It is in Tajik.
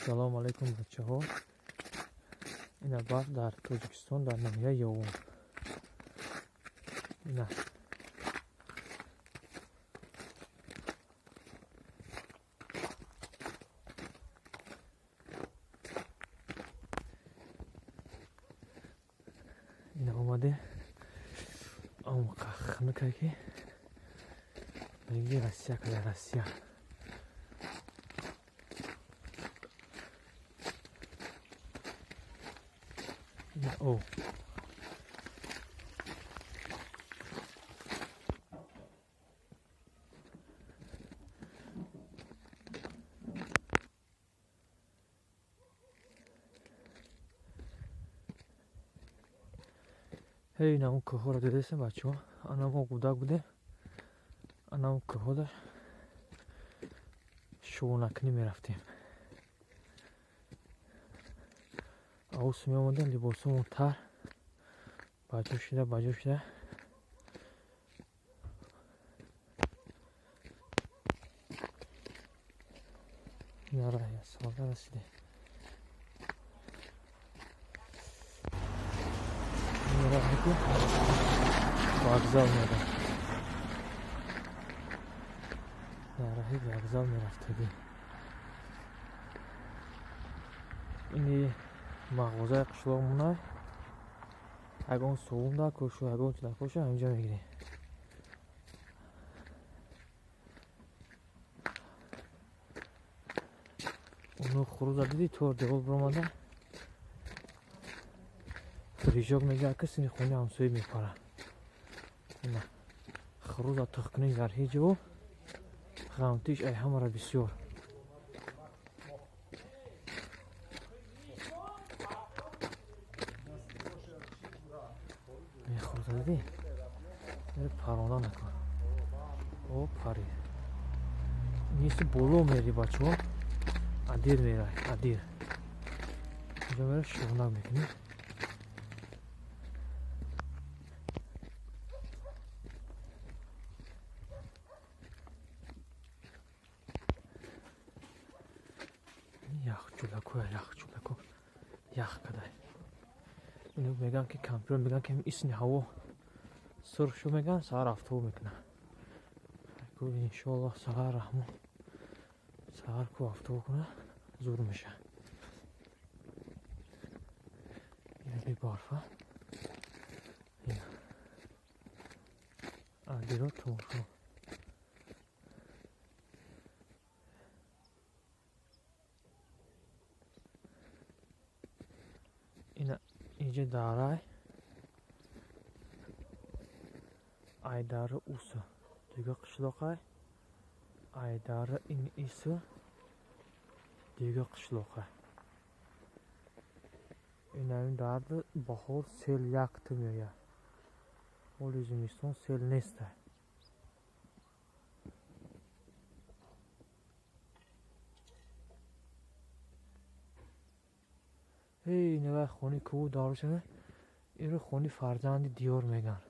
Салому алайкум, бачаҳо. Ина барф дар Тоҷикистон, дар ноҳияи Ёвон. Ина ина омадем, хунукае ки меги Россия када, Россия. Ина о ҳей, ина он кӯҳҳоро дидесем, бачаҳо. Ана мо кӯдак будем, ана он кӯҳҳода шӯғнакунӣ мерафтем. Авс меомадем, либосомон тар, баҷо шуда, баҷо шуда. Ина расидем. Раҳи вокзал мерам, раҳи вокзал мерафтагӣ. Ини мағозаи қишлоқмонай. Ягон совун дакошу, ягон чи дакошу, ҳаминҷа мегирем. Оно хурӯза дидӣ, тор девор биромада, прыжок мегирад, ки сини хони ҳамсоя мепарад. Ина хурӯза тухкунӣ дар ҳеҷ ҷо ғамтиш ай ҳамара бисёр. Хурӯза дидӣ, паронда накун. О, парид. Неси боло мери, бачаҳо, адир мерай, адир инҷо мера, шӯғнак мекунӣ. Яхчулако, яхчулако, ях кадай. Ино меган ки кампир меган ки исни ҳаво сурх шу, меган саҳар афтоб мекунад. Иншоаллоҳ, саҳар раҳмон, саҳар ку афтоб кунад, зур меша. Ина барфа, адиро тамошо. Ина инҷа дарай, айдара усу дига қишлоқай, айдара ин ису дига қишлоқай. Инаин дарда баҳор сел якта меояд, ҳоли зимистон сел нестай. Эй, нигоҳ, хони кӯҳу дарошана. Иро хони фарзанди диёр меган.